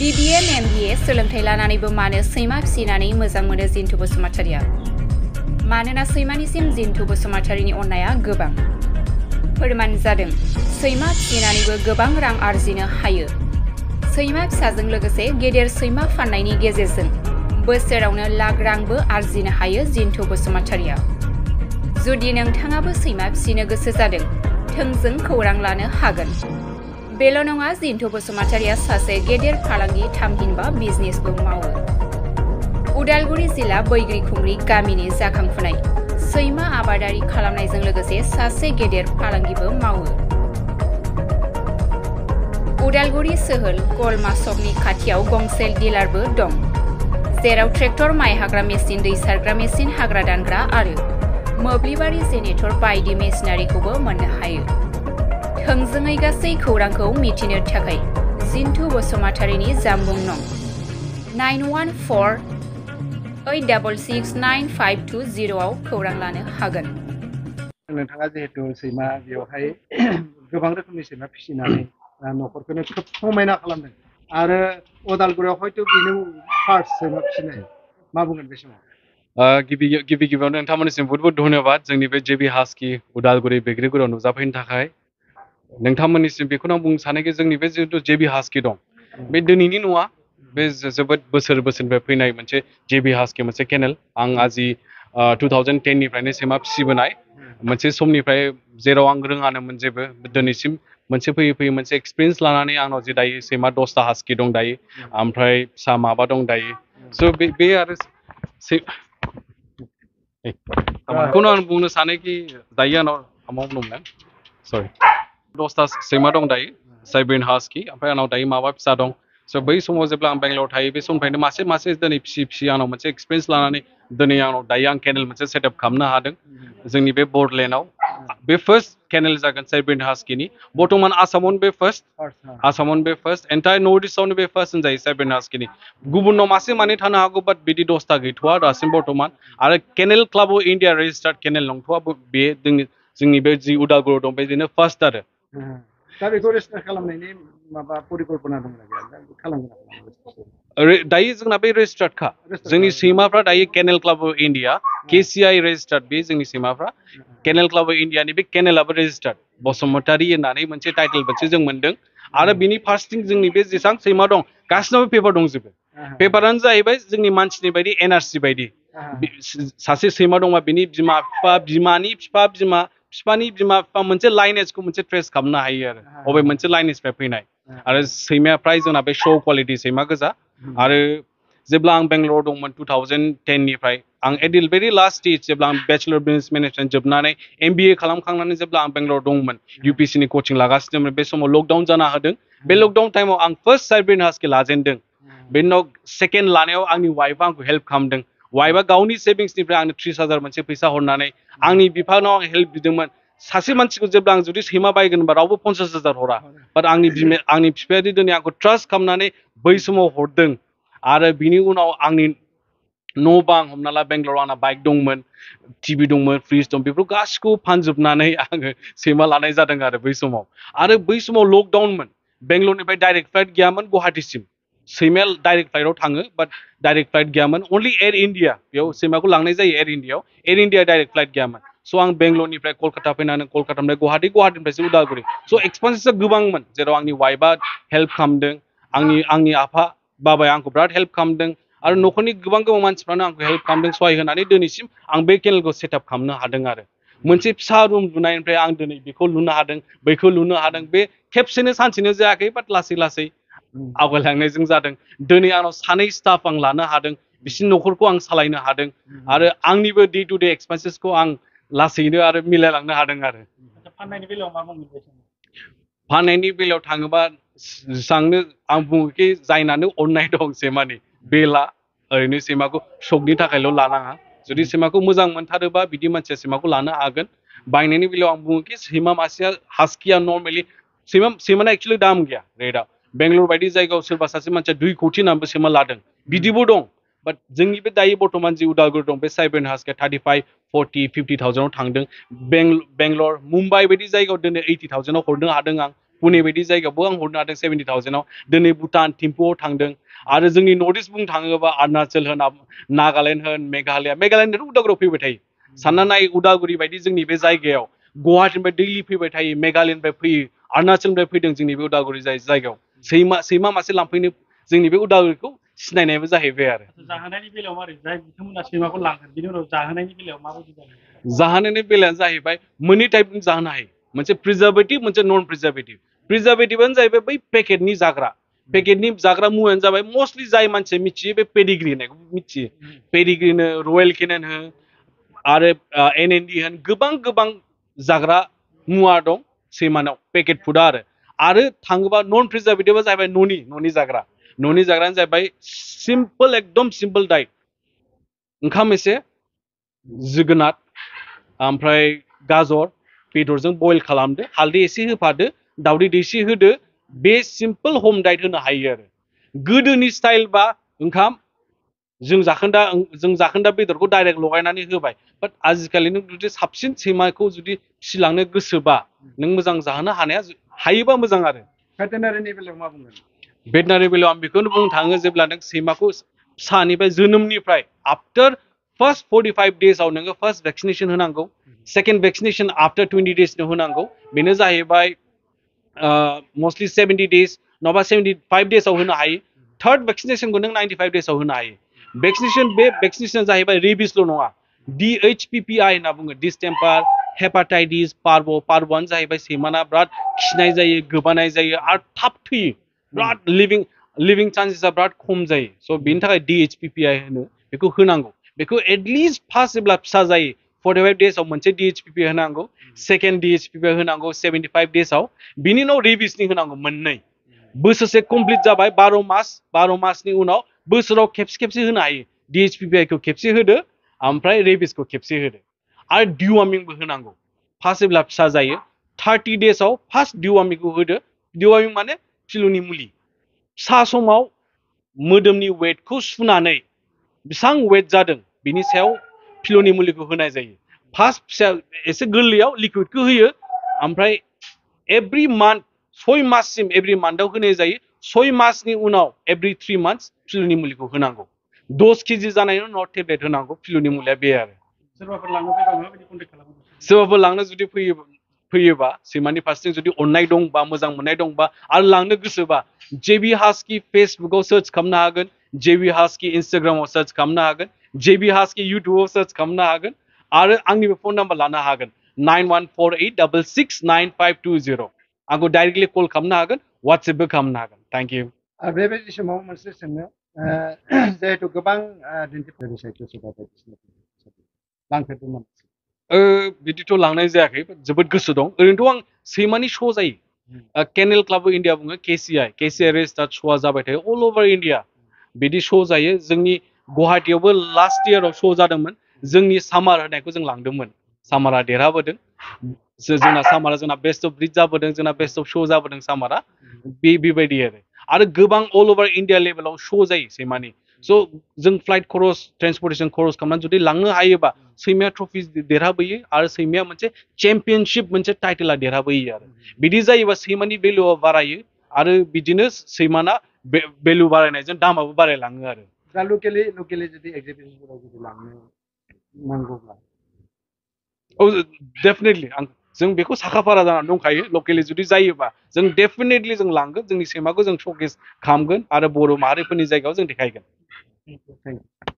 BBM MBA सोलोंथाइ लानानैबो मानो सैमा फिसिनानै मोजां मोनो जिन्तु बसुमतारिया? मानोना सैमानिसिम जिन्तु बसुमतारिनि अननाया गोबां। फोरमान जादों सैमा फिसिनानैबो गोबां रां आर्जिनो हायो। सैमा फिसाजों लोगोसे गेदेर सैमा फाननायनि गेजेरजों बोसोरावनो लाख रांबो आर्जिनो हायो जिन्तु बसुमतारिया। जुदि नोंथाङाबो सैमा फिसिनो गोसो जादों, थोंजों खौरां लानो हागोन। बेल' नङा, जिन्तु बसुमतारिया सासे गेदेर फालांगि थामहिनबा बिजनेसबो मावो। उदालगुरि जिल्ला बैग्रिखुंग्रि गामिनि जाखांफुनाय सैमा आबादारि खालामनायजों लोगोसे सासे गेदेर फालांगिबो मावो। उदालगुरि सोहोर गलमा सकनि खाथियाव गंसे डिलारबो दं, जेराव ट्रेक्टर, माइ हाग्रा मेसिन, दै सारग्रा मेसिन, हाग्रा दानग्रा आरो मोब्लिबारि जेनेरेटर बायदि मेसिनारिखौबो मोननो हायो। थोंजोङै गासै खौरांखौ मिथिनो थाखाय जिन्तु बसुमतारिनि जानबुं नं 9148669520 आव खौरां लानो हागोन। नोंथाङा जिहेतु सैमा बेवहाय गोबां रोखोमनि सैमा फिसिनानै न'खरखौनो खोब समायना खालामदों आरो उदालगुरियाव हयथ' बेनो फार्स्ट सैमा फिसिनाय, मा बुंगोन बे समाव? गिबियावनो नोंथांमोननिसिम बहुद बहुत धन्यबाद जोंनि बे जेबि हास्की उदालगुरि बैग्रिगुरियाव नुजाफैनो थाखाय। नोंथांमोननिसिम बेखौनो आं बुंनो सानोखि जोंनि बे जिहेतु जेबि हास्की दं, बे दिनैनि नङा, बे जोबोद बोसोरनिफ्राय फैनाय मोनसे जेबि हास्की मोनसे केनेल। आं आजि 2010 निफ्रायनो सैमा फिसिबोनाय मोनसे समनिफ्राय जेराव आं रोङानोमोन जेबो, दिनैसिम मोनसे फैयै मोनसे एक्सपिरियेन्स लानानै आंनाव जे दायो सैमा 10टा हास्की दं दायो, ओमफ्राय फिसा माबा दं दायो। स' बे आरो बेखौनो आं बुंनो सानोखि दायो आंनाव दंमोन, सरि 10टा सैमा दं दायो, साइबेरियान हास्की, ओमफ्राय आंनाव दायो माबा फिसा दं। स' बै समाव जेब्ला आं बेंगलराव थायो, बे समनिफ्रायनो मासे दिनै फिसि आंनाव मोनसे एक्सपिरियेन्स लानानै दिनै आंनाव दायो आं केनेल मोनसे सेटआप खालामनो हादों जोंनि बे बड'लेण्डआव। बे फार्स्ट केनेल जागोन साइबेरियान हास्कीनि। बर्थमान आसामावनो बे फार्स्ट, एन्टायर नर्थ इस्टआवनो बे फार्स्ट होनजायो साइबेरियान हास्कीनि। गुबुनाव मासे मानै थानो हागौ, बाट बिदि 10टा गैथ'वा दासिम बर्थमान। आरो kennel club of India registered kennel नंथ'वा, बे जोंनि बे जि उदालगुरियाव दं, बेनो फार्स्ट आरो। दा बेखौ रेजिस्टार खालामनायनि माबा परिकल्पना दंना गैया? खालामगोन। दायो जोंना बे रेजिस्टार्डखा, जोंनि सैमाफ्रा दायो kennel club of India KCI registered, बे जोंनि सैमाफ्रा केनेल क्लाब अफ इण्डियानि बे केनेलाबो रेजिस्टार्ड बसुमतारी होननानै मोनसे टाइटेल मोनसे जों मोनदों। आरो बिनि फार्स्टिं जोंनि बे जेसेबां सैमा दं गासिनावबो पेपार दंजोबो। पेपारानो जाहैबाय जोंनि मानसिनि बायदि NRC बायदि। सासे सैमा दंबा बिनि बिमा बिफा, बिमानि बिफा, बिफानि बिमा बिफा, मोनसे लाइनेजखौ मोनसे ट्रेस खालामनो हायो आरो बबे मोनसे लाइनेजनिफ्राय फैनाय। आरो सैमाया फ्राय जोंना बे शो क्वालिटि सैमा गोजा। आरो जेब्ला आं बेंगलराव दंमोन 2010 निफ्राय, आं at the very last stage जेब्ला आं बेचलर बिजनेस मेनेजमेन्ट जोबनानै MBA खालामखांनानै जेब्ला आं बेंगलराव दंमोन, UPSCनि कचिं लागासिनोमोन, बे समाव लकडाउन जाना होदों। बे लकडाउन टाइमाव आं फार्स्ट साइबेरियान हास्की लाजेनदों। बेनि उनाव सेकेन्ड लानायाव आंनि वाइफआ आंखौ हेल्प खालामदों। वाइफआ गावनि सेभिंसनिफ्राय आंनो 30,000 मोनसे फैसा हरनानै, आंनि बिफानाव आं हेल्प बिदोंमोन। सासे मानसिखौ जेब्ला आं जुदि सैमा बायगोन होनबा रावबो 50,000 हरा, बाट आंनि बिफाया दिनै आंखौ ट्रास्ट खालामनानै बै समाव हरदों। आरो बिनि उनाव आंनि न' बां, हमना ला बेंगलराव आंना बाइक दंमोन, TV दंमोन, फ्रिज दं, बेफोरखौ गासिखौबो फानजोबनानै आङो सैमा लानाय जादों आरो बै समाव। आरो बै समाव लकडाउनमोन, बेंगलरनिफ्राय डाइरेक्ट फ्लाइट गैयामोन गुवाहाटीसिम। सैमाया डाइरेक्ट फ्लाइटआव थाङो, बाट डाइरेक्ट फ्लाइट गैयामोन। अनलि एयार इण्डिया, बेयाव सैमाखौ लांनाय जायो एयार इण्डियाआव। एयार इण्डिया डाइरेक्ट फ्लाइट गैयामोन। स' आं बेंगलरनिफ्राय कलकाता फैनानै, कलकातानिफ्राय गुवाहाटी, गुवाहाटीनिफ्रायसो उदालगुरि। स' एक्सपेन्सेसआ गोबांमोन, जेराव आंनि वाइफआ हेल्प खालामदों, आंनि आफा बाबाया आंखौ बिराद हेल्प खालामदों, आरो न'खरनि गोबां मानसिफ्रानो आंखौ हेल्प खालामदों, सहाय होनानै दिनैसिम आं बे केनेलखौ सेटआप खालामनो हादों आरो। मोनसे फिसा रुम लुनायनिफ्राय आं दिनै बेखौ लुनो हादों, बैखौ लुनो हादों। बे खेबसेनो सानसेनो जायाखै, बाट लासै लासै आवगायलांनायजों जादों। दिनै आंनाव 2 स्टाफ आं लानो हादों, बिसिनि न'खरखौ आं सालायनो हादों, आरो आंनिबो डे टु डे एक्सपेन्सेसखौ आं लासैनो आरो मिलायलांनो हादों आरो। फाननायनि बेलायाव मा बुंगोन? फाननायनि बेलायाव थाङोबा जेसेबांनो आं बुङोखि जायनानो अननाय दं सैमानि, बेला ओरैनो सैमाखौ शकनि थाखायल' लानाङा। जुदि सैमाखौ मोजां मोनथारोबा बिदि मानसिया सैमाखौ लानो हागोन। बायनायनि बेलायाव आं बुङोखि सैमा मासेया हास्कीया नर्मेलि सैमाना एक्चुअलि दाम गैया रेटआ। बेंगलर बायदि जायगायाव सोरबा सासे मानसिया 2 कोटि होनानैबो सैमा लादों, बिदिबो दं। बाट जोंनि बे दायो बर्थमान जि उदालगुरि दं, बे साइबेरियान हास्कीया 35, 40, 50,000 थांदों। बेंगलर, मुम्बाइ बायदि जायगायाव दिनै 80,000 हरनो हादों आं। पुणे बायदि जायगायावबो आं हरनो हादों 70,000 आव दिनै भुटान थिम्पुआव थांदों आरो जोंनि नर्थ इस्ट बुंनो थाङोबा अरुणाचल होन नागालेण्ड होन मेघालयआथ' उदालगुरियाव फैबाय थायो सानना नाय उदालगुरि बायदि जोंनि बे जायगायाव गुवाहाटीनिफ्राय दैलि फैबाय थायो मेघालयनिफ्राय फैयो अरुणाचलनिफ्राय फैदों जोंनि बे उदालगुरि जायगायाव सैमा मासे लांफैनो जोंनि बे उदालगुरिखौ सिनायनायबो जाहैबाय आरो जाहोनायनि बेलायाव मारै जाय बिथांमोना सैमाखौ लांगोन बिनि उनाव जाहोनायनि बेलायाव माबायदि जागोन जाहोनायनि बेलायानो जाहैबाय मोननै टाइपनि जाहोनो हायो मोनसे प्रिजार्भेटिभ मोनसे नन प्रिजार्भेटिभ प्रिजार्भेटिभआनो जाहैबाय बै पेकेटनि जाग्रा मुवायानो जाबाय मस्टलि जाय मानसिया मिथियो बे पेडिग्री होननायखौ मिथियो पेडिग्रीनो रयेल केनेन होन आरो NND होन गोबां जाग्रा मुवा दं सैमानाव पेकेट फुडा आरो थाङोबा नन प्रिजार्भेटिभआ जाहैबाय न'नि जाग्रायानो जाहैबाय सिम्पल एकदम सिम्पल डाइट ओंखाम एसे जोगोनार ओमफ्राय गाजर बेदरजों बयल खालामदो हालदै एसे होफादो दावदै दैसे होदो बे सिम्पल हम डाइट होनो हायो आरो गोदोनि स्टाइल बा ओंखाम जों जाखोन्दा बेदरखौ डाइरेक्ट लगायनानै होबाय बाट आजिखालि नों जुदि साबसिन सैमाखौ जुदि फिसिलांनो गोसोबा नों मोजां जाहोनो हायोबा मोजां आरो भेटेनारिनि बेलायाव मा बुंगोन भेटेनारि बेलायाव आं बेखौनो बुंनो थाङो जेब्ला नों सैमाखौ फिसानिफ्राय जोनोमनिफ्राय आफ्टार फार्स्ट 45 डेजआव नोङो फार्स्ट भेक्सिनेशन होनांगौ सेकेन्ड भेक्सिनेशन आफ्टार 20 डेजनो होनांगौ बेनो जाहैबाय मस्टलि 70 डेज नङाबा 75 डेजआव होनो हायो थार्ड भेक्सिनेशनखौ नों 95 डेजआव होनो हायो बे भेक्सिनेशना जाहैबाय रेबिसल' नङा DHPPI होनना बुङो डिस्टेम्पार हेपाटाइटिस पार्भ'आनो जाहैबाय सैमाना बिराद खिनाय जायो गोबानाय जायो आरो थाब थैयो बिराद लिभिं चान्सेसा बिराद खम जायो स' बेनि थाखाय DHPPI होनो बेखौ होनांगौ बेखौ एटलिस्ट फार्स्ट जेब्ला फिसा जायो 45 डेजआव मोनसे DHPPI होनांगौ सेकेन्ड DHPPI होनांगौ 75 डेजआव बिनि उनाव रेबिसनि होनांगौ मोननै बोसोरसे कमप्लिट जाबाय 12 मासनि उनाव बोसोराव खेबसे होनो हायो DHPPI खौ खेबसे होदो ओमफ्राय रेबिसखौ खेबसे होदो आरो डिवार्मिंबो होनांगौ फार्स्ट जेब्ला फिसा जायो 30 डेजआव फार्स्ट डिवार्मिंखौ होदो डिवार्मिं माने फिलौनि मुलि फिसा समाव मोदोमनि वेटखौ सुनानै बेसेबां वेट जादों बिनि सायाव फिलौनि मुलिखौ होनाय जायो फार्स्ट फिसा एसे गोरलैयाव लिकुइडखौ होयो ओमफ्राय एभ्रि मान्थ 6 माससिम एभ्रि मान्थआव होनाय जायो 6 मासनि उनाव एभ्रि 3 मान्थ्स फिलौनि मुलिखौ होनांगौ 10 केजि जानायनि उनाव टेब्लेट होनांगौ फिलौनि मुलिया बे आरो सोरबाफोर लांनो फैबा माबायदि कन्टेक्ट खालामो सोरबाफोर लांनो जुदि फैयोबा सैमानि फारसे जुदि अननाय दंबा मोजां मोननाय दंबा आरो लांनो गोसोबा JB Husky फेसबुकआव सार्च खालामनो हागोन JB Husky इन्स्टाग्रामाव सार्च खालामनो हागोन JB Husky इउटुबाव सार्च खालामनो हागोन आरो आंनिबो फन नाम्बार लानो हागोन 9148669520 आंखौ डाइरेक्टलि कल खालामनो हागोन वाट्सएपबो खालामनो हागोन थैंक यू बेबायदि समाव मोनसे सोंनो जिहेतु गोबां दिन्थिफुंनायनि सायाव सोरबा बायदिसिना लांफेरदोंमोन बिदिथ' लांनाय जायाखै जोबोद गोसो दं ओरैनोथ' आं सैमानि श' जायो केनेल क्लाब इण्डिया बुङो KCI रेजिस्टार्ड श'आ जाबाय थायो अल अभार इण्डिया बिदि श' जायो जोंनि गुवाहाटीयावबो लास्ट इयाराव श' जादोंमोन जोंनि सामार होनायखौ जों लांदोंमोन सामारा देरहाबोदों जोंना बेस्ट अफ ब्रिड जाबोदों जोंना बेस्ट अफ श' जाबोदों सामारा बेबायदि आरो गोबां अल अभार इण्डिया लेभेलाव श' जायो सैमानि स' जों फ्लाइट खरस ट्रेन्सपर्टेसन खरस खालामनानै जुदि लांनो हायोबा सैमाया ट्रफि देरहाबोयो आरो सैमाया मोनसे चेम्पियनशिप मोनसे टाइटेला देरहाबोयो आरो बिदि जायोबा सैमानि भेलुआ बारायो आरो बिदिनो सैमाना भेलु बारायनायजों दामाबो बारायलाङो आरो दा लकेलि जुदि एक्जिबिसनफोराव जुदि लांनो नांगौब्ला डेफिनेटलि जों बेखौ साखाफारा जानानै दंखायो लकेलि जुदि जायोबा जों डेफिनेटलि जों लांगोन जोंनि सैमाखौ जों श'केस खालामगोन आरो बर' माहारिफोरनि जायगायाव जों देखायगोन थेंक इउ